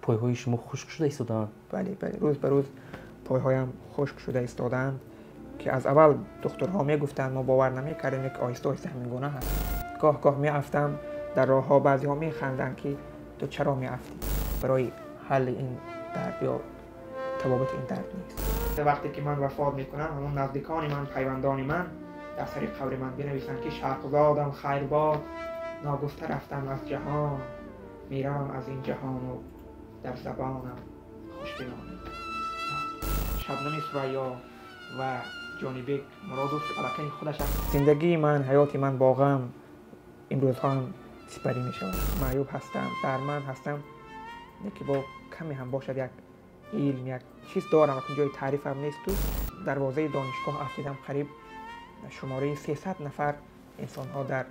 Пойҳои шумо хушк шуда истодаанд? Бале, бале, рӯз ба рӯз пойҳоям хушк шуда истодаанд, ки аз аввал духтурҳо мегуфтанд, мо бовар намекардем, ки оҳиста оҳиста ҳамин гуна ҳаст. Гоҳ гоҳ меафтам дар роҳҳо, баъзеҳо механданд, ки ту чаро меафтӣ. Барои ҳалли ин дард ё табобати ин дард нест. Вақте ки ман вафот мекунам, ҳамон наздикони ман, пайвандони ман дар сари қабри ман бинависанд, ки шарқзодам хайрбод, ногуфта рафтам аз ҷаҳон, меравам аз ин ҷаҳону дар забонам хуш бимонед. Шабнами Сурайё ва Ҷонибек Муродов аллакай худаш аст. Зиндагии ман, ҳаёти ман бо ғам имрӯзҳо ҳам сипарӣ мешавад. Маъюб ҳастам, дарманд ҳастам, лекин бо каме ҳам бошад як илм, як чиз дорам, акун ҷои таърифам несту. Дарвозаи донишгоҳ афтидам, қариб шумораи 300 нафар инсонҳо дар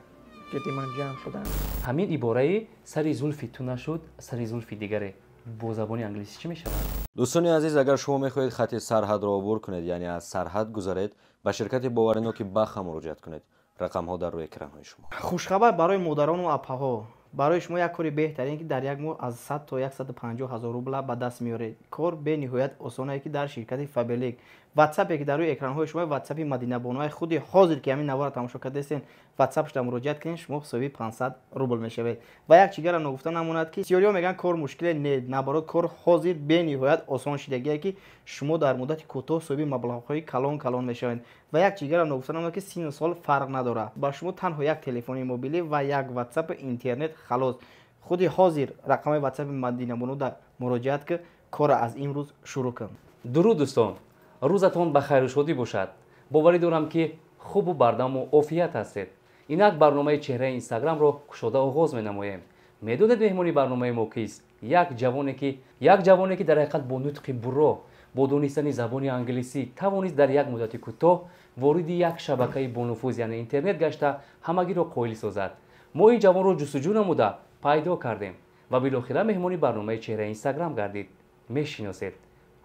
гирди ман ҷамъ шуданд. Ҳамин ибораи сари зулфи ту нашуд сари зулфи дигаре бо забони англисӣ чӣ мешавад? Дӯстони азиз, агар шумо мехоҳед хати сарҳадро убур кунед, яъне аз сарҳад гузаред, ба ширкати бовариноки Баха муроҷиат кунед. Рақамҳо дар рӯи экранҳои шумо. Хушхабар барои модарону апаҳо. Барои шумо як кори беҳтарин, ки дар як моҳ аз 100 то 150 ҳазор рубла ба даст меоред. Кор бениҳоят осонае, ки дар ширкати Фаберлик. Ватсапе, ки дар рӯи экранҳои шумо, ватсапи Мадинабонуи худи ҳозир, ки ҳамин навора тамошо кардастен, ватсапшда муроҷиат кунед, шумо соҳиби 500 рубл мешавед. Ва як чизгаро ногуфта намонад, ки бисёриҳо мегӯянд, кор мушкиле. Не, наоборот, кор ҳозир бениҳоят осон шидагие, ки шумо дар муддати кӯтоҳ соҳиби маблағҳои калон калон мешавед. Ва як чизгаро ногуфта намонад, ки сину сол фарқ надорад. Ба шумо танҳо як телефони мобилӣ ва як ватсапу интернет, халос. Худи ҳозир рақами ватсапи Мадинабонуда муроҷиат ки, корро аз имрӯз шурӯъ кун. Дуруд, дӯстон, рӯзатон ба хайру шодӣ бошад. Боварӣ дорам, ки хубу бардаму офият ҳастед. Инак барномаи «Чеҳраи Инстаграмро» кушода оғоз менамоем. Медонед, меҳмони барномаи мо кист? Як ҷавоне, ки дар ҳақиқат бо нутқи бурро, бо донистани забони англисӣ тавонист дар як муддати кӯтоҳ вориди як шабакаи бонуфуз, яъне интернет гашта, ҳамагиро қоил созад. Мо ин ҷавонро ҷустуҷӯ намуда пайдо кардем ва билохира меҳмони барномаи «Чеҳраи Инстаграм» гардид. Мешиносед,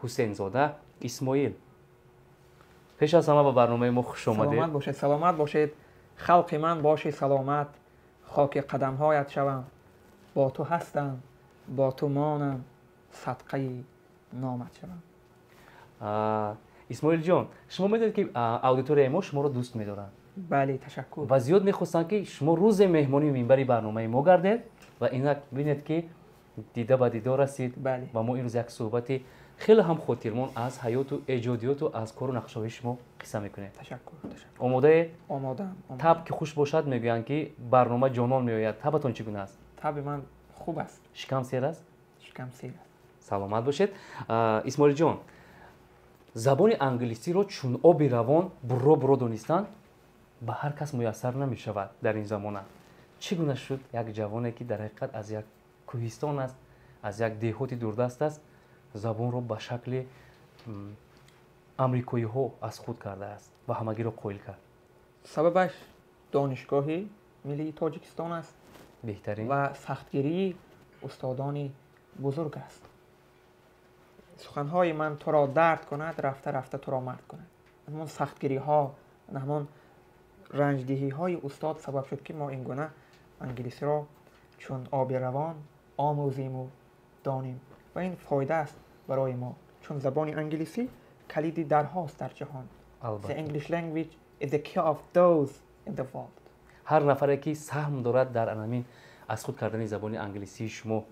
Ҳусейнзода Исмоил. Пеш аз ҳама ба барномаи мо хуш омадед. Саломат бошед, саломат бошед. Халқи ман, боши саломат, хоки қадамҳоят шавам. Бо ту ҳастам, бо ту монам, садқаи номат шавам. Исмоилҷон, шумо медонед, ки аудиторияи мо шуморо дӯст медоранд. Бале, ташаккур. Ва зиёд мехостанд, ки шумо рӯзе меҳмони минбари барномаи мо гардед, ва инак бинед, ки дида ба дидор расид. Ва мо имрӯз як суҳбати хеле ҳам хотирмон аз ҳаёту эҷодиёту аз кору нақшаҳои шумо қисса мекунем. Ташаккур. Омодаед? Омодаам. Таб ки хуш бошад, мегӯянд, ки барнома ҷонон меояд. Табатон чӣ гуна аст? Таби ман хуб аст. Шикам сер аст? Шикам сер аст. Саломат бошед. Исмоилҷон, забони англисиро чун оби равон бурро бурро донистан ба ҳар кас муяссар намешавад дар ин замона. Чӣ гуна шуд, як ҷавоне, ки дар ҳақиқат аз як кӯҳистон аст, аз як деҳоти дурдаст аст, забонро ба шакли амрикоиҳо аз худ кардааст ва ҳамагиро қоил кард? Сабабаш Донишгоҳи миллии Тоҷикистон аст. Беҳтарин. Ва сахтгирии устодони бузург аст. Суханҳои ман туро дард кунад, рафта рафта туро мард кунад. Ҳамон сахтгириҳо, ҳамон ранҷдиҳиҳои устод сабаб шуд, ки мо ин гуна англисиро чун оби равон омӯзиму донем, ва ин фоида аст барои мо, чун забони англисӣ калиди дарҳост дар ҷаҳон. The English language is the key of doors in the world. Ҳар нафаре, ки саҳм дорад дар анамин аз худ кардани забони англисии шумо,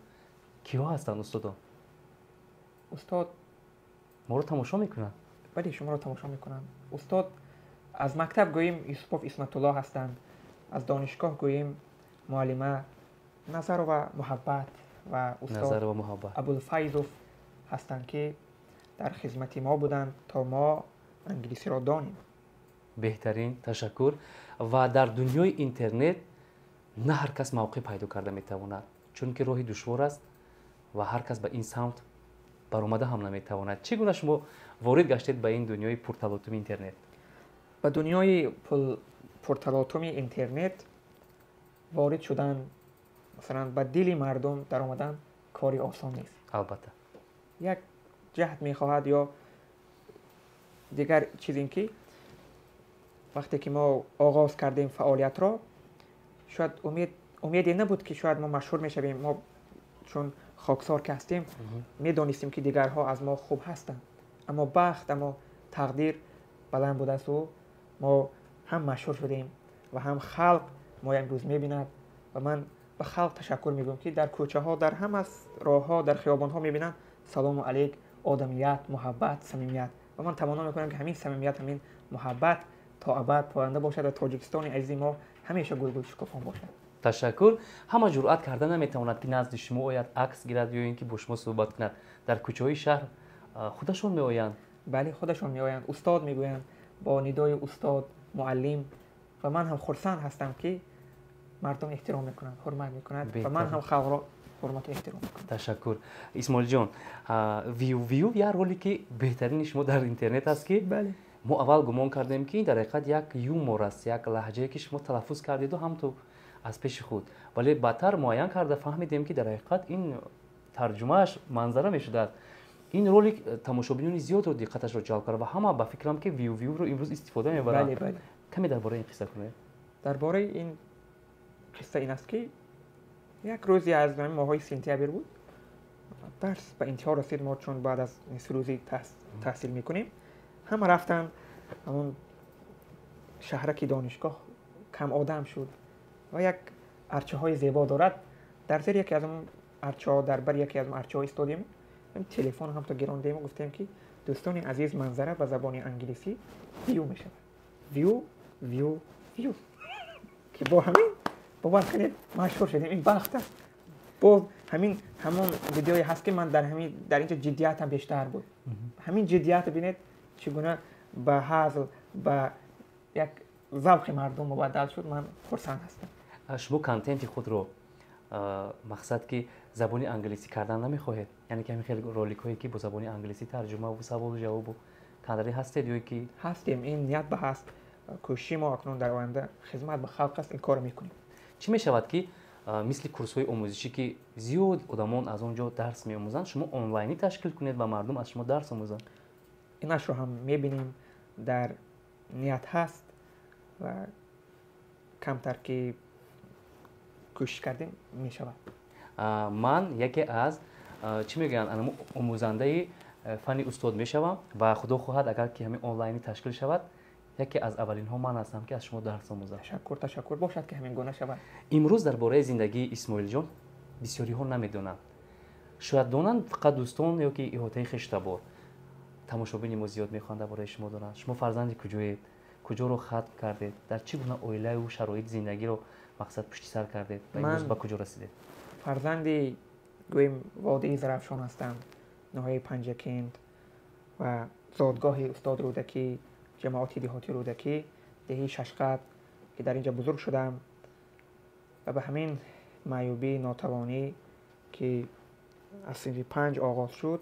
киҳо ҳастанд, устодон? Устод. Моро тамошо мекунанд. Бале, шуморо тамошо мекунанд. Устод аз мактаб гӯем, Юсупов Исматулло ҳастанд, аз донишгоҳ гӯем, муаллима Назарова Муҳаббат ва устод Абулфайзов ҳастанд, ки дар хизмати мо буданд, то мо англисиро донем. Беҳтарин, ташаккур. Ва дар дунёи интернет на ҳар кас мавқеъ пайдо карда метавонад, чунки роҳи душвор аст ва ҳар кас ба ин самт баромада ҳам наметавонад. Чӣ гуна шумо ворид гаштед ба ин дунёи пурталотуми интернет? Ба дунёи пурталотуми интернет ворид шудан, масалан, ба дили мардум даромадан кори осон нест. Як ҷаҳд мехоҳад. Ё дигар чиз ин ки вақте ки мо оғоз кардем фаъолиятро, шояд умеде набуд, ки шояд мо машҳур мешавем. Мо чун Хоксор ки ҳастем, медонистем, ки дигарҳо аз мо хуб ҳастанд, аммо бахт, аммо тақдир баланд будаасту мо ҳам машҳур шудем ва ҳам халқ мо имрӯз мебинад. Ва ман ба халқ ташаккур мегӯям, ки дар кӯчаҳо, дар ҳама роҳҳо, дар хиёбонҳо мебинанд: салому алейк, одамият, муҳаббат, самимият. Ва ман таманно мекунам, ки ҳамин самимият, ҳамин муҳаббат то абад поянда бошад ва Тоҷикистони азизи мо ҳамеша гулгул шукуфон бошад. Ташаккур. Ҳама ҷуръат карда наметавонад, ки назди шумо ояд, акс гирад ё ин ки бо шумо суҳбат кунад. Дар кӯчаҳои шаҳр худашон меоянд. Бале, худашон меоянд, устод мегӯянд, бо нидои устод, муаллим. Ва ман ҳам хурсанд ҳастам, ки мардум эҳтиром мекунанд, ҳурмат мекунанд ва ман ҳам халқро ҳурмату эҳтиром мекунам. Ташаккур, Исмоилҷон. Виу виу як ролики беҳтарини шумо дар интернет аст, ки мо аввал гумон кардем, ки дар ҳақиқат як юмор аст, як лаҳҷае, ки шумо талаффуз кардеду ҳамту аз пеши худ, вале баъдтар муайян карда фаҳмидем, ки дар ҳақиқат ин тарҷумааш манзара мешудааст. Ин ролик тамошобинони зиёдро диққаташро ҷалб кард ва ҳама ба фикрам, ки виу виуро имрӯз истифода мебаранд. Каме дар бораи ин қисса кунед. Дар бораи ин қисса ин аст, ки як рӯзе аз моҳҳои сентябр буд, дарс ба интиҳо расид. Мо чун баъд аз нисфрӯзӣ таҳсил мекунем, ҳама рафтанд. Ҳамон шаҳраки донишгоҳ кам одам шуд ва як арчаҳои зебо дорад. Дар зери яке аз он арчаҳо, дар бари яке аз арчаҳо истодем, телефон ҳамто гирондему гуфтем, ки дӯстони азиз, манзара ба забони англисӣ view мешавад, view, view, view, ки бо ҳамин, бовар кунед, машҳур шудем. Ин бахт аст. Боз ҳамин ҳамон видеое ҳаст, ки ман дар ҳамин дар инҷо ҷиддиятам бештар буд. Ҳамин ҷиддиятро бинед, чӣ гуна ба ҳазл, ба як завқи мардум мубаддал шуд. Ман хурсанд ҳастам. Шумо контенти худро мақсад ки забони англисӣ кардан намехоҳед? Яъне ки ҳамин хел роликҳое, ки бо забони англисӣ тарҷумаву саволу ҷавобу кадри ҳастед ё ки? Ҳастем, ин ният ба ҳаст. Кӯшиши мо акнун дар оянда хизмат ба халқ аст, ин корро мекунем. Чӣ мешавад, ки мисли курсҳои омӯзишӣ, ки зиёд одамон аз он ҷо дарс меомӯзанд, шумо онлайнӣ ташкил кунед ва мардум аз шумо дарс омӯзанд? Инашро ҳам мебинем, дар ният ҳаст ва камтар ки кӯшиш кардем, мешавад. Ман яке аз, чӣ мегӯянд, омӯзандаи фанни устод мешавам ва худо хоҳад, агар ки ҳамин онлайнӣ ташкил шавад, яке аз аввалинҳо ман ҳастам, ки аз шумо дарс омӯзам. Ташаккур, ташаккур. Бошад, ки ҳамин гуна шавад. Имрӯз дар бораи зиндагии Исмоилҷон бисёриҳо намедонанд. Шояд донанд фақат дӯстон ё ки иҳотаи хештабор. Тамошобини мо зиёд мехоҳанд дар бораи шумо донанд. Шумо фарзанди куҷоед, куҷоро хатм кардед, дар чӣ гуна оилаю шароит зиндагиро мақсад пушти сар кардед ва имрӯз ба куҷо расидед? Фарзанди, гӯем, водии Зарафшон ҳастам, ноҳияи Панҷакент ва зодгоҳи устод Рӯдакӣ, ҷамоати деҳоти Рӯдакӣ, деҳаи Шашқат, ки дар ин ҷо бузург шудам ва ба ҳамин маъюбӣ, нотавонӣ, ки аз синфи 5 оғоз шуд,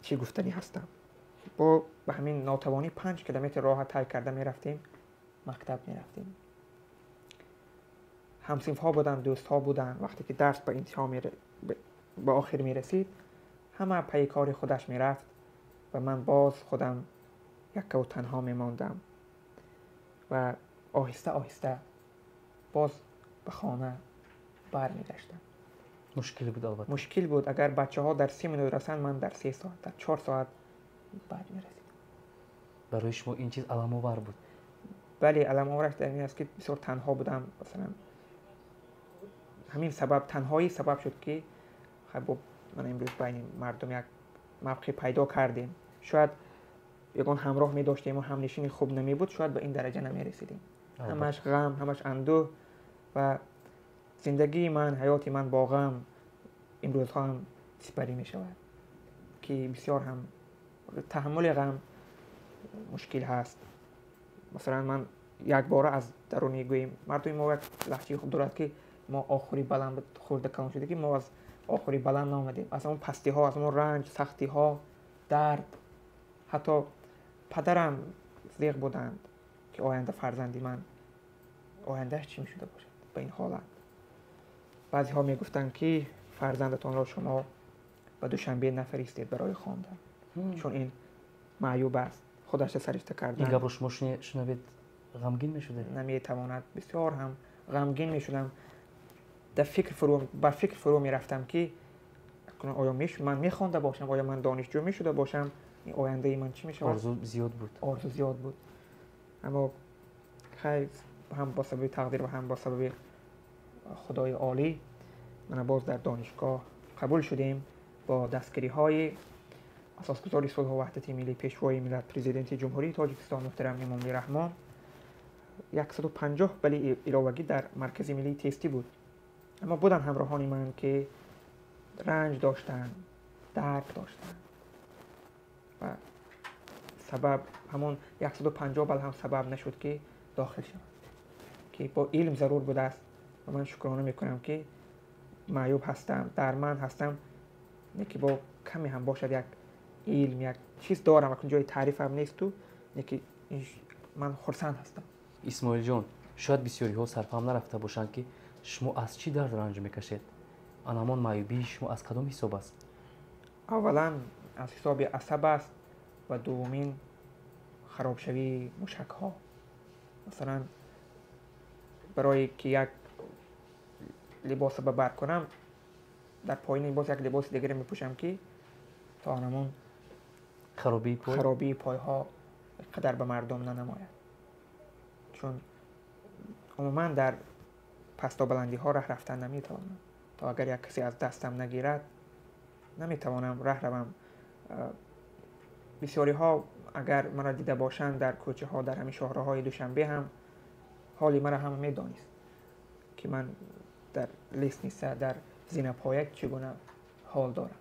чӣ гуфтанӣ ҳастам, бо ба ҳамин нотавонӣ 5 километр роҳа тай карда мерафтем, мактаб мерафтем. Ҳамсинфҳо буданд, дӯстҳо буданд. Вақте ки дарс ба интиҳо, ба охир мерасид, ҳама пайи кори худаш мерафт ва ман боз худам яккаву танҳо мемондам ва оҳиста оҳиста боз ба хона бармегаштам. Мушкил буд, албатта. Мушкил буд. Агар бачаҳо дар 30 минут расанд, ман дар 3 соат, дар 4 соат баъд мерасидам. Барои шумо ин чиз аламовар буд? Бале, аламовараш дар ин аст, ки бисёр танҳо будам. Масалан, ҳамин сабаб, танҳоӣ сабаб шуд, ки хуб, ман имрӯз байни мардум як мавқеъ пайдо кардем. Шояд ягон ҳамроҳ медоштему ҳамнишини хуб намебуд, шояд ба ин дараҷа намерасидем. Ҳамаш ғам, ҳамаш андӯҳ ва зиндагии ман, ҳаёти ман бо ғам имрӯзҳо ҳам сипарӣ мешавад, ки бисёр ҳам таҳаммули ғам мушкил ҳаст. Масалан, ман якбора аз даруни, гӯем, мардуми мо як лаҳҷаи хуб дорад, ки мо охури баланд хӯрда калон шуда, ки мо аз охури баланд наомадем, аз ҳамон пастиҳо, аз ҳамон ранҷ, сахтиҳо, дард. Ҳатто падарам зиқ буданд, ки оянда фарзанди ман ояндааш чӣ мешуда бошад ба ин ҳолат. Баъзеҳо мегуфтанд, ки фарзандатонро шумо ба Душанбе нафаристед барои хондан, чун ин маъюб аст, худаша саришта кардан Ин гапро шумо шунавед, ғамгин мешудед? Наметавонад. Бисёр ҳам ғамгин мешудам, дар фикр фурӯ ба фикр фурӯ мерафтам, ки Оё ман мехонда бошам, оё ман донишҷӯ мешуда бошам, ин ояндаи ман чӣ мешавад? Орзу зиёд буд. Орзу зиёд буд. Аммо хайр, ҳам бо сабаби тақдир ва ҳам бо сабаби худои олӣ мана боз дар донишгоҳ қабул шудем бо дастгириҳои асосгузори сулҳу ваҳдати миллӣ, пешвои миллат, президенти Ҷумҳурии Тоҷикистон муҳтарам Эмомалӣ Раҳмон. 150 балли иловагӣ дар маркази миллии тестӣ буд. Аммо буданд ҳамроҳони ман, ки ранҷ доштанд, дард доштанд ва сабаб ҳамон 150 балл ҳам сабаб нашуд, ки дохил шаванд, ки бо илм зарур будааст. Ва ман шукрона мекунам, ки маъюб ҳастам, дарманд ҳастам, не ки бо каме ҳам бошад як илм, як чиз дорам, акун ҷои таърифам несту, не ки ман хурсанд ҳастам. Исмоилҷон, шояд бисёриҳо сарфаҳм нарафта бошанд, ки шумо аз чӣ дард ранҷ мекашед. Ан ҳамон маъюбии шумо аз кадом ҳисоб аст? Аввалан аз ҳисоби асаб аст ва дуввумин харобшавии мушакҳо. Масалан, барое ки як либоса ба бар кунам, дар поини либос як либоси дигаре мепӯшам, ки то ҳамон харобии пойҳо қадар ба мардум нанамояд. Чун умуман дар пастобаландиҳо раҳ рафтан наметавонам. То агар як касе аз дастам нагирад, наметавонам раҳ равам. Бисёриҳо агар маро дида бошанд дар кӯчаҳо, дар ҳамин шоҳроҳҳои Душанбе ҳам ҳоли маро ҳама медонист, ки ман дар лестница, дар зинапоя чӣ гуна ҳол дорам,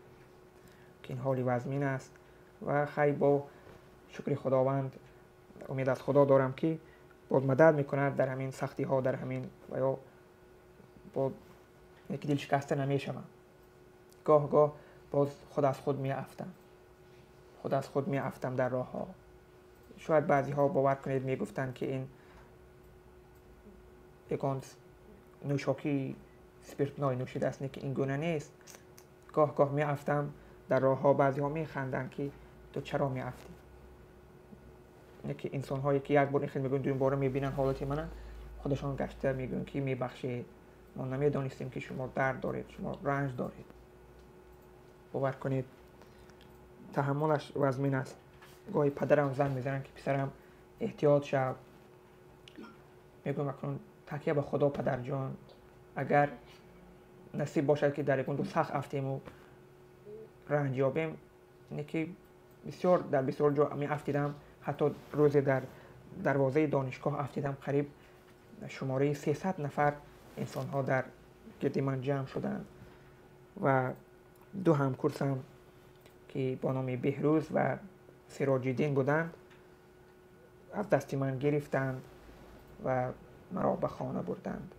ки ин ҳоли вазмин аст. Ва хай, бо шукри Худованд, умед аз Худо дорам, ки боз мадад мекунад дар ҳамин сахтиҳо, дар ҳамин ва ё бо ки дилшикаста намешавам. Гоҳ гоҳ боз худ аз худ меафтам, худ аз худ меафтам дар роҳҳо. Шояд баъзеҳо, бовар кунед, мегуфтанд, ки ин ягон нӯшокии спиртной нӯшидааст, не ки ин гуна нест. Гоҳ гоҳ меафтам дар роҳҳо, баъзеҳо механданд, ки ту чаро меафтӣ? Не ки инсонҳое ки як бор ин хел мегӯянд, дуюм бора мебинанд ҳолати мана, худашон гашта мегӯянд, ки мебахшед, мо намедонистем, ки шумо дард доред, шумо ранҷ доред. Бовар кунед, таҳаммулаш вазмин аст. Гоҳи падарам занг мезананд, ки писарам, эҳтиёт шав. Мегӯям, акнун такя ба Худо, падарҷон, агар насиб бошад, ки дар ягон ҷо сахт афтему ранҷ ёбем. Не ки бисёр дар бисёр ҷо меафтидам. Ҳатто рӯзе дар дарвозаи донишгоҳ афтидам, қариб шумораи 300 нафар инсонҳо дар гирди ман ҷамъ шуданд ва ду ҳамкурсам, ки бо номи Беҳрӯз ва Сироҷиддин буданд, аз дасти ман гирифтанд ва маро ба хона бурданд,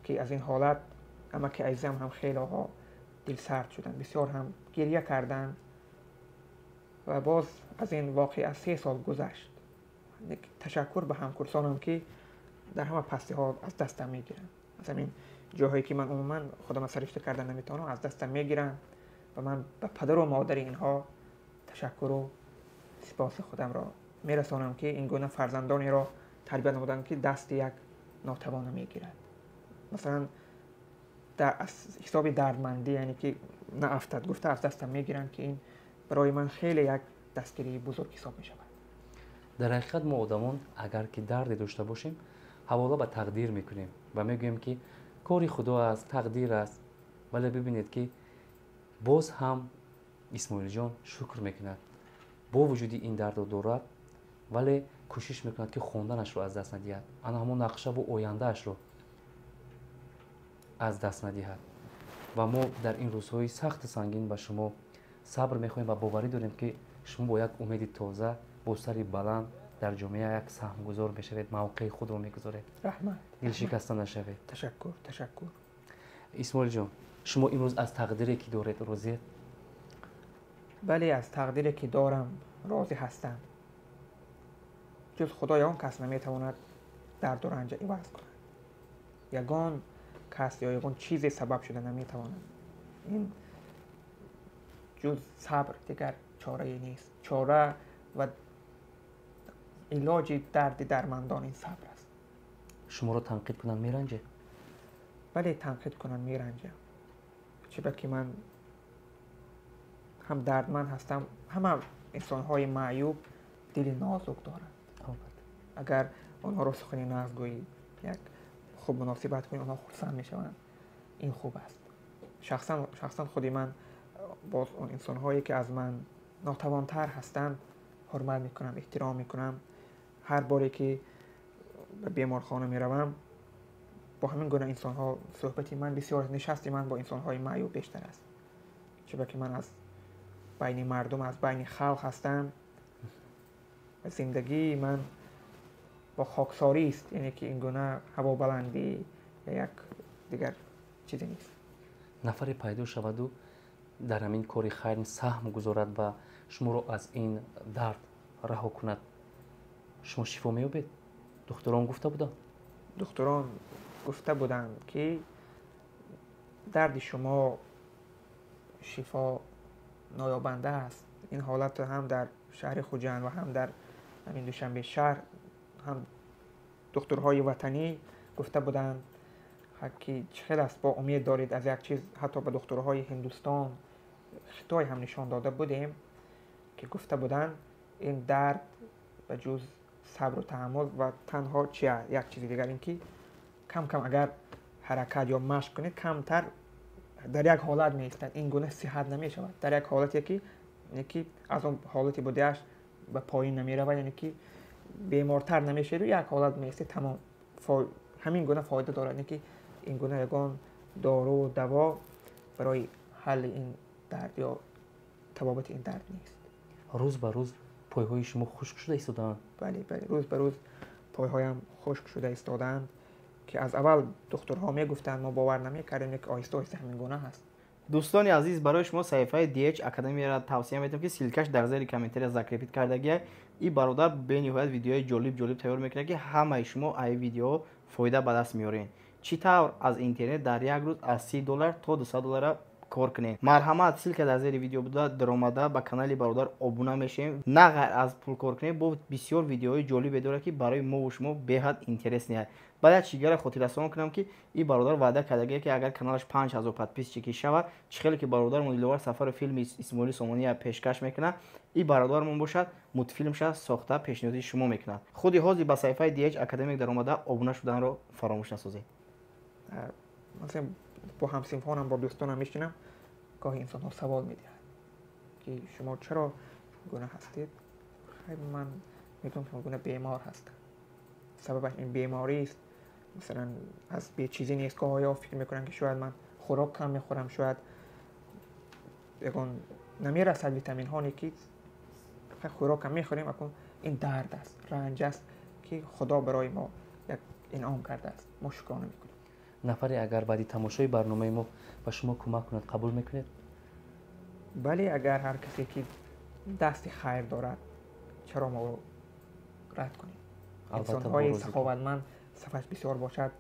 ки аз ин ҳолат амаки азизам ҳам хелоҳо дилсард шуданд, бисёр ҳам гирья карданд. Ва боз аз ин воқеа 3 сол гузашт. Ташаккур ба ҳамкурсонам, ки дар ҳама пастиҳо аз дастам мегиранд, аз ҳамин ҷоҳое ки ман умуман худама саришта кардан наметавонам, аз дастам мегиранд. Ва ман ба падару модари инҳо ташаккуру сипоси худамро мерасонам, ки ин гуна фарзандонеро тарбия намуданд, ки дасти як нотавона мегирад. Масалан, аз ҳисоби дардмандӣ, яъне ки наафтад гуфта, аз дастам мегиранд, ки ин барои ман хеле як дастгирии бузург ҳисоб мешавад. Дар ҳақиқат, мо одамон агар ки дарде дошта бошем, ҳавола ба тақдир мекунем ва мегӯем, ки кори Худо аст, тақдир аст. Вале бибинед, ки боз ҳам Исмоилҷон шукр мекунад. Бо вуҷуди ин дардро дорад, вале кӯшиш мекунад, ки хонданашро аз даст надиҳад, ана ҳамон нақшаву ояндаашро аз даст надиҳад. Ва мо дар ин рӯзҳои сахту сангин ба шумо сабр мехоҳем ва боварӣ дорем, ки шумо бо як умеди тоза, бо сари баланд дар ҷомеа як саҳмгузор мешавед, мавқеи худро мегузоред. Раҳмат. Дилшикаста нашавед. Ташаккур, ташаккур. Исмоилҷон, шумо имрӯз аз тақдире, ки доред, розиед? Бале, аз тақдире, ки дорам, розӣ ҳастам. Ҷуз Худо ягон кас наметавонад дарду ранҷа иваз кунад. Ягон кас ё ягон чизе сабаб шуда наметавонад. Ин ҷуз сабр дигар чорае нест. Чора ва илоҷи дарди дармандон ин сабр аст. Шуморо танқид кунанд, меранҷед? Бале, танқид кунанд, меранҷам, чиба ки ман Ҳам дардманд ҳастам. Ҳама инсонҳои маъюб дили нозук доранд. Агар онҳоро сухани нағз гӯӣ, як хуб муносибат кунӣ, онҳо хурсанд мешаванд. Ин хуб аст. Шахсан худи ман боз он инсонҳое ки аз ман нотавонтар ҳастанд ҳурмат мекунам, эҳтиром мекунам. Ҳар боре ки ба беморхона меравам, бо ҳамин гуна инсонҳо суҳбати ман бисёр, нишасти ман бо инсонҳои маъюб бештар аст. Чунки ман аз байни мардум, аз байни халқ ҳастам. Зиндагии ман бо хоксорӣ аст, яъне ки ин гуна ҳавобаландӣ ё як дигар чизе нест. Нафаре пайдо шаваду дар ҳамин кори хайр саҳм гузорад ва шуморо аз ин дард раҳо кунад, шумо шифо меёбед? Духтурон гуфта буданд? Духтурон гуфта буданд, ки дарди шумо шифо ноёбанда аст. Ин ҳолатро ҳам дар шаҳри Хуҷанд ва ҳам дар ҳамин Душанбе шаҳр ҳам духтурҳои ватанӣ гуфта буданд, ки чӣ хел аст, бо умед доред аз як чиз. Ҳатто ба духтурҳои Ҳиндустон, Хитой ҳам нишон дода будем, ки гуфта буданд ин дард ба ҷуз сабру таҳаммул ва танҳо чи як чизи дигар, ин ки кам кам агар ҳаракат ё машқ кунед, камтар дар як ҳолат меистад. Ин гуна сиҳат намешавад. Дар як ҳолате ки аз он ҳолати будааш ба поин намеравад, яъне ки бемортар намешавед, як ҳолат меистед, тамом. Ҳамин гуна фоида дорад, яъне ки ин гуна ягон дору даво барои ҳалли ин дард ё табобати ин дард нест. Рӯз ба рӯз пойҳои шумо хушк шуда истодаанд? Бале, бале, рӯз ба рӯз пойҳоям хушк шуда истодаанд, ки аз аввал духтурҳо мегуфтанд, мо бовар намекардем, ки оҳиста оҳиста ҳамин гуна ҳаст. Дӯстони азиз, барои шумо саҳифаи DH Академияро тавсия метавам, ки ссылка ш дар зери комментария закрепить кардагия. Ин бародар бениҳоят видеои ҷолиб ҷолиб тайёр мекунад, ки ҳамаи шумо ай видеоҳо фоида ба даст меоред. Чӣ тавр аз интернет дар як рӯз аз 30 доллар то 200 доллара кор кунед. Марҳамат, ссылка дар зери видео буда, даромада ба канали бародар обуна мешавем. На ғайр аз пул кор кунем, бо бисёр видеоҳои ҷолибе дорад, ки барои мову шумо беҳад интересный аст. Баъд як чизгаро хотиррасон кунам, ки ин бародар ваъда кардагие, ки агар каналаш 5000 подписчики шавад, чӣ хеле ки бародармон Диловар Сафаров филми Исмоили Сомония пешкаш мекунад, ин бародармон бошад мультфилмша сохта пешниҳоди шумо мекунад. Худи ҳозир ба саҳифаи DH Академик даромада обуна шуданро фаромӯш насозед. Масалан, бо ҳамсинфонам, бо дӯстонам мешинам, гоҳи инсонҳо савол медиҳад, ки шумо чаро гуна ҳастед? Ман мегӯям, ки гуна бемор ҳастам. Сабабаш ин беморист, масалан, аз бечизӣ нест. Гоҳоё фикр мекунанд, ки шояд ман хӯрок кам мехӯрам, шояд ягон намерасад витаминҳо, ки хӯрок кам мехӯрем. Акун ин дард аст, ранҷ аст, ки Худо барои мо як инъом кардааст, мо шукрона мекунем. Нафаре агар баъди тамошои барномаи мо ба шумо кӯмак кунад, қабул мекунед? Бале, агар ҳар касе ки дасти хайр дорад, чаро мо ӯро рад кунем? Инсонҳои саховатманд сафаш бисёр бошад,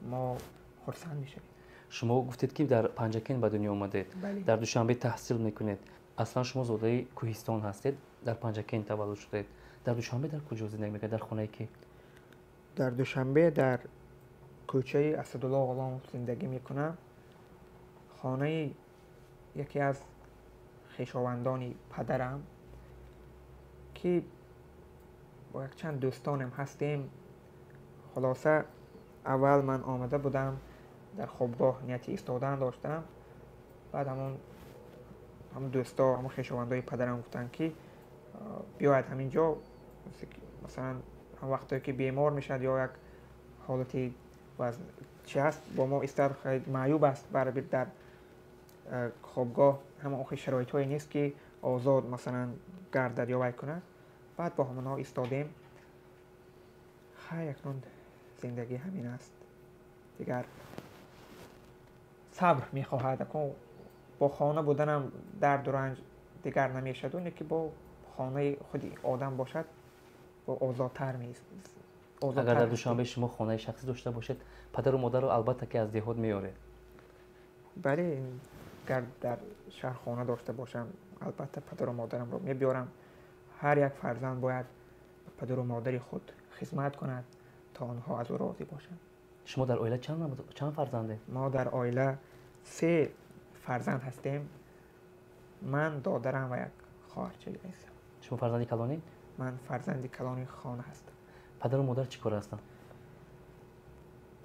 мо хурсанд мешавем. Шумо гуфтед, ки дар Панҷакент ба дунё омадед, дар Душанбе таҳсил мекунед. Аслан шумо зодаи кӯҳистон ҳастед, дар Панҷакент таваллуд шудаед. Дар Душанбе дар куҷо зиндагӣ мекунед, дар хонаи ки? Дар Душанбе дар кӯчаи Асадулло Ғуломов зиндагӣ мекунам. Хонаи яке аз хешовандони падарам, ки бо якчанд дӯстонам ҳастем. Хулоса, аввал ман омада будам, дар хобгоҳ нияти истодан доштам. Баъд ҳамон дӯсто, ҳамон хешовандои падарам гуфтанд, ки биёяд ҳамин ҷо, масалан, ҳам вақтое ки бемор мешавад ё як ҳолати чи ҳаст, бо мо истад, маъюб аст, баробир дар хобгоҳ ҳама охи шароитҳое нест, ки озод, масалан, гардад ё вай кунад. Баъд бо ҳамонҳо истодем. Хай, акнун зиндагӣ ҳамин аст, дигар сабр мехоҳад. Акун бо хона буданам дарду ранҷ дигар намешавад, оне ки бо хонаи худи одам бошад, бо озодтар меист. Агар дар Душанбе шумо хонаи шахсӣ дошта бошед, падару модарро албатта ки аз деҳот меоред? Бале, агар дар шаҳр хона дошта бошам, албатта падару модарамро мебиёрам. Ҳар як фарзанд бояд ба падару модари худ хизмат кунад, то онҳо аз ӯ розӣ бошанд. Шумо дар оила чанд фарзандед? Мо дар оила се фарзанд ҳастем. Ман, додарам ва як хоҳарчаи азизам. Шумо фарзанди калонӣ? Ман фарзанди калони хона ҳастам. Падару модар чӣ кор ҳастанд?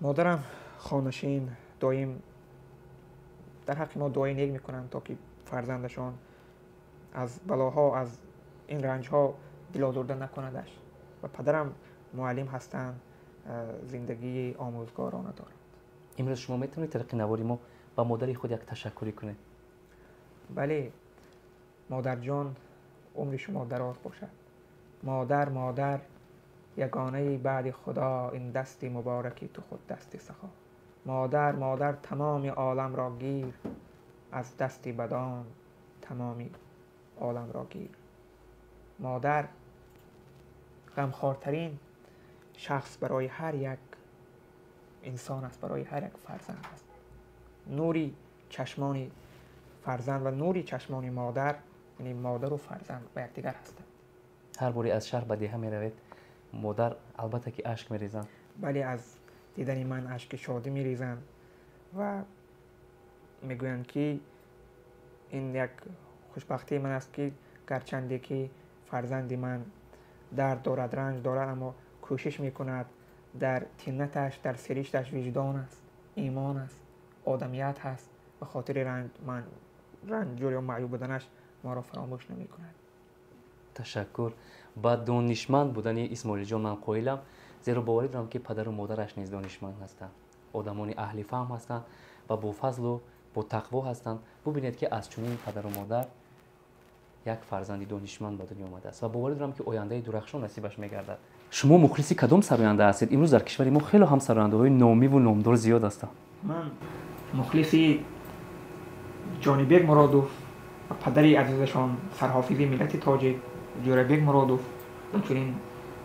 Модарам хонашин, доим дар ҳаққи мо дуои нек мекунанд, то ки фарзандашон аз балоҳо, аз ин ранҷҳо дилозурда накунадаш. Ва падарам муаллим ҳастанд, зиндагии омӯзгорона доранд. Имрӯз шумо метавонед тариқи навори мо ба модари худ як ташаккурӣ кунед? Бале, модарҷон, умри шумо дароз бошад. Модар, модар, ягонаи баъди худо, ин дасти мубораки ту худ дасти сахо. Модар, модар, тамоми оламро гир, аз дасти бадон тамоми оламро гир. Модар ғамхортарин шахс барои ҳар як инсон аст, барои ҳар як фарзанд аст. Нури чашмони фарзанд ва нури чашмони модар, яъне модару фарзанд ба якдигар ҳастанд. Ҳар боре аз шаҳр ба деҳа меравед, модар албатта ки ашк мерезанд. Бале, аз дидани ман ашки шодӣ мерезанд ва мегӯянд, ки ин як хушбахтии ман аст, ки гарчанде ки фарзанди ман дард дорад, ранҷ дорад, аммо кӯшиш мекунад, дар тинаташ, дар сиришташ виҷдон аст, имон аст, одамият ҳаст. Ба хотири ранҷур ё маъюб буданаш моро фаромӯш намекунад. Ташаккур. Ба донишманд будани Исмоилҷон ман қоилам, зеро боварӣ дорам, ки падару модараш низ донишманд ҳастанд, одамони аҳли фаҳм ҳастанд ва бофазлу бо тақво ҳастанд. Бубинед, ки аз чунин падару модар як фарзанди донишманд ба дунё омадааст ва боварӣ дорам, ки ояндаи дурахшон насибаш мегардад. Шумо мухлиси кадом сароянда ҳастед? Имрӯз дар кишвари мо хело ҳам сарояндаҳои номиву номдор зиёд ҳастанд. Ман мухлиси Ҷонибек Муродов ва падари азизашон, сарҳофизи миллати тоҷик Ҷӯрабек Муродов, инчунин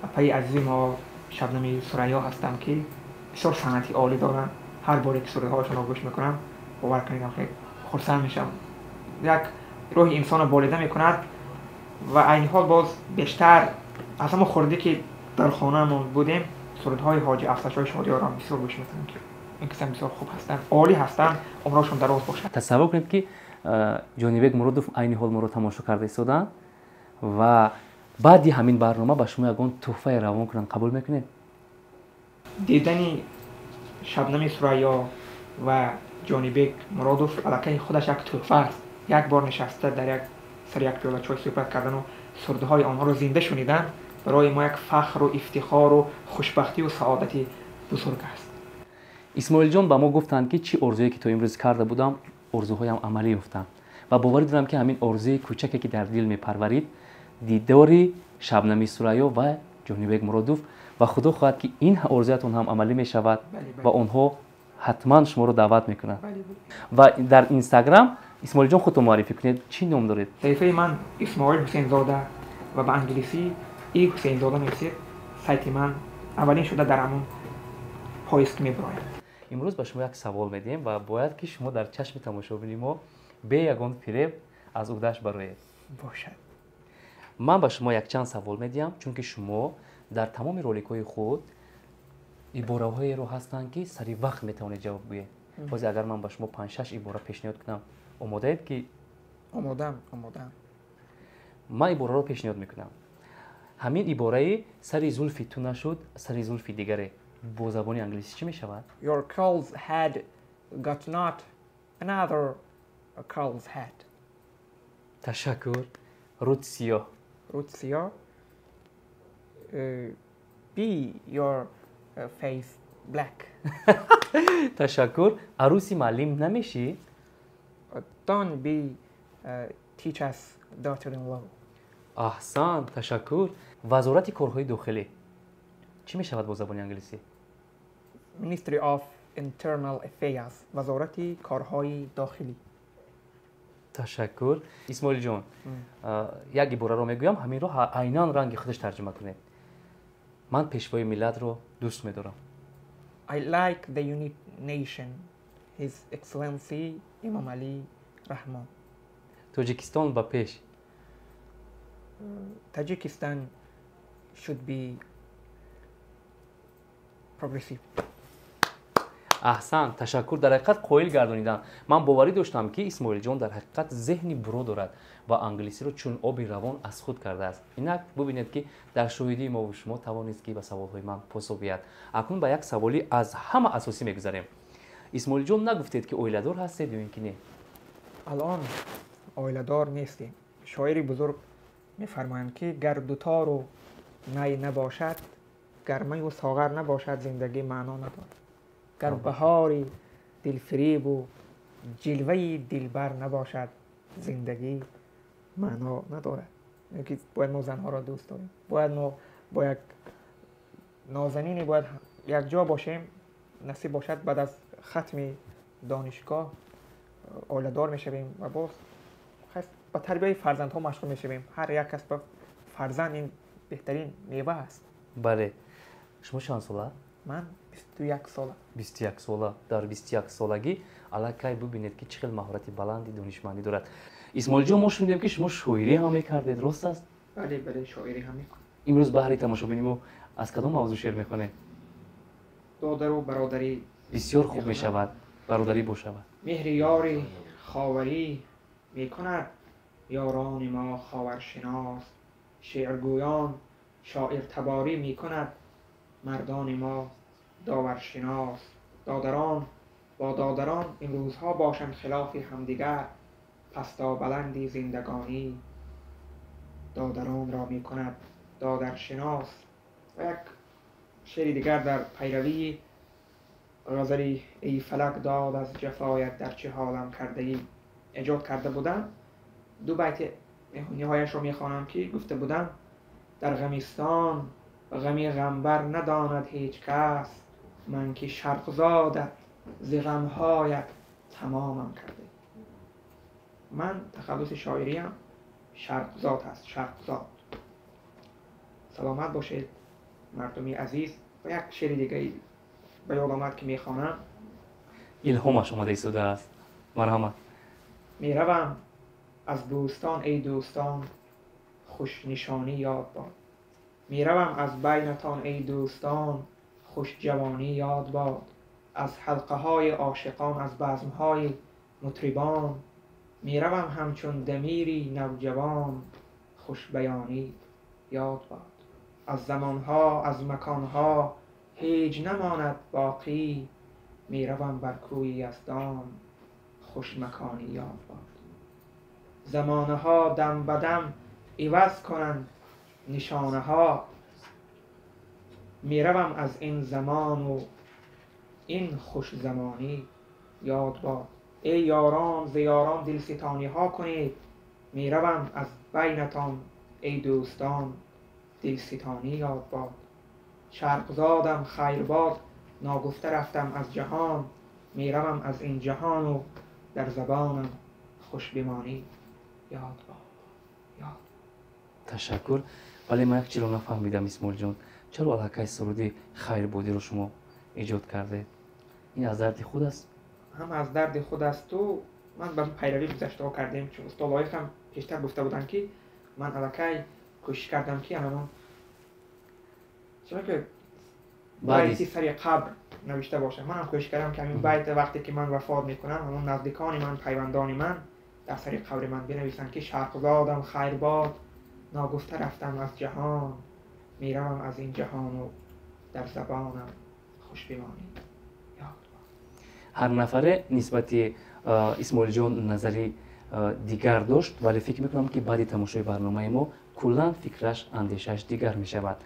апаи азизи мо Шабнами Сурайё ҳастам, ки бисёр санъати олӣ доранд. Ҳар боре ки сурудҳояшонро гӯш мекунам, бовар кунед, хеле хурсанд мешавам. Як рӯҳи инсонро болида мекунад. Ва айни ҳол боз бештар аз ҳамон хурдӣ, ки дар хонаамон будем, сурудҳои Ҳоҷи Афзалшоҳи Шодиёрро бисёр гӯш мекунам, ки ин касам бисёр хуб ҳастанд, олӣ ҳастанд, умрашон дароз бошад. Тасаввур кунед, ки Ҷонибек Муродов айни ҳол моро тамошо карда истодаанд ва баъди ҳамин барнома ба шумо ягон тӯҳфае равон кунанд, қабул мекунед? Дидани Шабнами Сурайё ва Ҷонибек Муродов аллакай худаш як тӯҳфа аст. Як бор нишаста дар як сари як пиёла чой суҳбат кардану сурудҳои онҳоро зинда шунидан барои мо як фахру ифтихору хушбахтию саодати бузург аст. Исмоилҷон ба мо гуфтанд, ки чӣ орзуе ки то имрӯз карда будам, орзуҳоям амалӣ ёфтанд, ва боварӣ дорам, ки ҳамин орзуи кӯчаке, ки дар дил мепарварид, дидори Шабнами Сурайё ва Ҷонибек Муродов, ва худо хоҳад, ки ин орзуятон ҳам амалӣ мешавад ва онҳо ҳатман шуморо даъват мекунанд. Ва дар Инстаграм, Исмоилҷон, худтон муаррифӣ кунед, чӣ ном доред? Саҳифаи ман Исмоил Ҳусейнзода ва ба англисӣ И Ҳусейнзода нависед, сайти ман аввалин шуда дар ҳамон поиск мебирояд. Имрӯз ба шумо як савол медиҳем ва бояд, ки шумо дар чашми тамошобини мо бе ягон фиреб аз уҳдааш бароед. Бошад. Ман ба шумо якчанд савол медиҳам, чунки шумо дар тамоми роликҳои худ ибораҳоеро ҳастанд, ки сари вақт метавонед ҷавоб гӯед. Ҳозир агар ман ба шумо панҷ-шаш ибора пешниҳод кунам, омодаед ки? Омодаам, омодаам. Ман ибораро пешниҳод мекунам. Ҳамин ибораи «сари зулфи ту нашуд сари зулфи дигаре» бо забони англисӣ чӣ мешавад? Your curls head got not another curls head. Ташаккур. Рӯт сиёҳ. Рӯт сиёҳ. Be your face black. Ташаккур. Арӯси муаллим намешӣ? Don't be teacher's daughter-in-law. Аҳсан, ташаккур. Вазорати корҳои дохилӣ чӣ мешавад бо забони англисӣ? Ministry of Internal Affairs. Вазорати корҳои дохилӣ. Ташаккур. Исмоилҷон, як ибораро мегӯям, ҳаминро айнан ранги худаш тарҷума кунед. Ман пешвои миллатро дӯст медорам. I like the unit nation, His Excellency Emomali Rahmon. Тоҷикистон ба пеш. Tajikistan should be progressive. Аҳсан, ташаккур. Дар ҳақиқат қоил гардонидан. Ман боварӣ доштам, ки Исмоилҷон дар ҳақиқат зеҳни буро дорад ва англисиро чун оби равон аз худ кардааст. Инак бубинед, ки дар шоҳидии мову шумо тавонист, ки ба саволҳои ман посух диҳад. Акнун ба як саволи аз ҳама асосӣ мегузарем. Исмоилҷон, нагуфтед, ки оиладор ҳастед ё ин ки не? Алон оиладор нестем. Шоири бузург мефармоянд, ки гар дутору най набошад, гар маю соғар набошад, зиндагӣ маъно надорад. Гар баҳори дилфиребу ҷилваи дилбар набошад, зиндагӣ маъно надорад. Ки бояд мо занҳоро дӯст дорем, бояд мо бо як нозанине бояд якҷо бошем. Насиб бошад, баъд аз хатми донишгоҳ оиладор мешавем ва боз ба тарбияи фарзандҳо машғул мешавем. Ҳар як кас ба фарзанд ин беҳтарин мева аст. Бале. Шумо чанд сола? Ман 21 сола. 21 сола. Дар 21 солагӣ аллакай бубинед, ки чӣ хел маҳорати баланди донишмандӣ дорад. Исмоилҷон, мо шунидем, ки шумо шоирӣ ҳам мекардед, рост аст? Бале, бале, шоирӣ ҳам мекунам. Имрӯз баҳри тамошобини мо аз кадом мавзӯъ шеър мехонед? Додару бародарӣ. Бисёр хуб мешавад, бародарӣ бошавад. Меҳри ёри ховарӣ мекунад ёрони мо ховаршинос, шеъргӯён шоиртаборӣ мекунад мардони мо доваршинос. Додарон бо додарон имрӯзҳо бошанд хилофи ҳамдигар, пасто баланди зиндагонӣ додаронро мекунад додаршинос. Ва як шеъри дигар дар пайравии ғазали эй фалак дод аз ҷафоят дар чӣ ҳолам кардаӣ эҷод карда будам. Ду байти ниҳояшро мехонам, ки гуфта будам: дар ғамистон ғами ғамбар надонад ҳеҷ кас, ман ки шарқзодат зи ғамҳоят тамомам карда. Ман тахаллуси шоириям Шарқзод аст, Шарқзод. Саломат бошед, мардуми азиз. Ва як шеъри дигаре ба ёд омад, ки мехонам. Илҳомаш омада истодааст, марҳамат. Меравам аз бӯстон, эй дӯстон, хушнишонӣ ёд бод. Меравам аз байнатон, эй дӯстон, хушҷавонӣ ёд бод. Аз ҳалқаҳои ошиқон, аз базмҳои мутрибон, меравам ҳамчун дамири навҷавон, хушбаёнӣ ёд бод. Аз замонҳо, аз маконҳо ҳеҷ намонад боқӣ, меравам бар кӯи яздон, хушмаконӣ ёд бод. Замонаҳо дам ба дам иваз кунанд нишонаҳо, меравам аз ин замону ин хушзамонӣ ёд бод. Эй ёрон, зи ёрон дилситониҳо кунед, меравам аз байнатон, эй дӯстон, дилситонӣ ёд бод. Шарқзодам хайрбод, ногуфта рафтам аз ҷаҳон, меравам аз ин ҷаҳону дар забонам хушбимонӣ ёд бод. Ёд. Ташаккур. Вале ман як чизро нафаҳмидам, Исмоилҷон, чаро аллакай суруди хайрбодиро шумо эҷод кардед? Ин аз дарди худ аст? Ҳам аз дарди худ асту ман ба пайравӣ гузаштаҳо кардем, чун устод Лоиқ ҳам пештар гуфта буданд, ки ман аллакай кӯшиш кардам, ки ҳамон чунки байти сари қабр навишта бошам. Манам кӯшиш кардам, ки ҳамин байт вақте ки ман вафот мекунам, ҳамон наздикони ман, пайвандони ман дар сари қабри ман бинависанд, ки шарқзодам хайрбод, ногуфта рафтам аз ҷаҳон, меравам аз ин ҷаҳону дар забонам хушбимонӣ ёд бод. Ҳар нафаре нисбати Исмоилҷон назари дигар дошт, вале фикр мекунам, ки баъди тамошои барномаи мо куллан фикраш, андешааш дигар мешавад.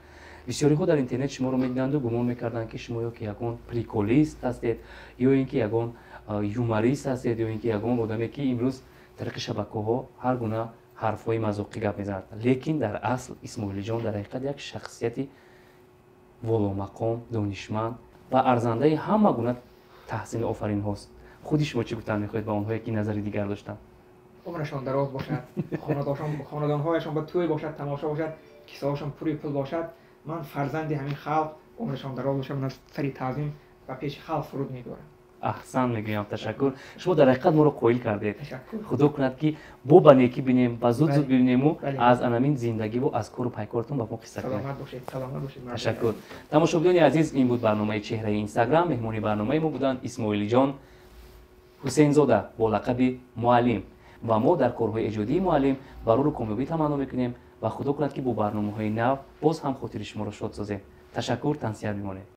Бисёриҳо дар интернет шуморо медиданду гумон мекарданд, ки шумо ё ки ягон приколист ҳастед, ё ин ки ягон юморист ҳастед, ё ин ки ягон одаме, ки имрӯз тариқи шабакаҳо ҳар гуна ҳарфҳои мазоқӣ гап мезанад. Лекин дар асл Исмоилиҷон дар ҳақиқат як шахсияти воломақом, донишманд ва арзандаи ҳама гуна таҳсину офаринҳост. Худи шумо чӣ гуфтан мехоҳед ба онҳое, ки назари дигар доштанд? Умрашон дароз бошад, хонадонҳояшон ба тӯй бошад, тамошо бошад, кисаҳошон пури пул бошад. Ман фарзанди ҳамин халқ, умрашон дароз бошад, ман аз сари таъзим ба пеши халқ фуруд мебарам. Аҳсан мегӯям, ташаккур. Шумо дар ҳақиқат моро қоил кардед. Худо кунад, ки бо ба некӣ бинем, ба зуд зуд бибинему аз анамин зиндагиву аз кору пайкортон ба мо қисса кунед. Ташаккур. Тамошобинони азиз, ин буд барномаи «Чеҳраи Инстаграм». Меҳмони барномаи мо буданд Исмоилиҷон Ҳусейнзода бо лақаби Муаллим, ва мо дар корҳои эҷодии муаллим барору комёбӣ таманно мекунем ва худо кунад, ки бо барномаҳои нав боз ҳам хотири шуморо шод созем. Ташаккур, тансиҳат бимонед.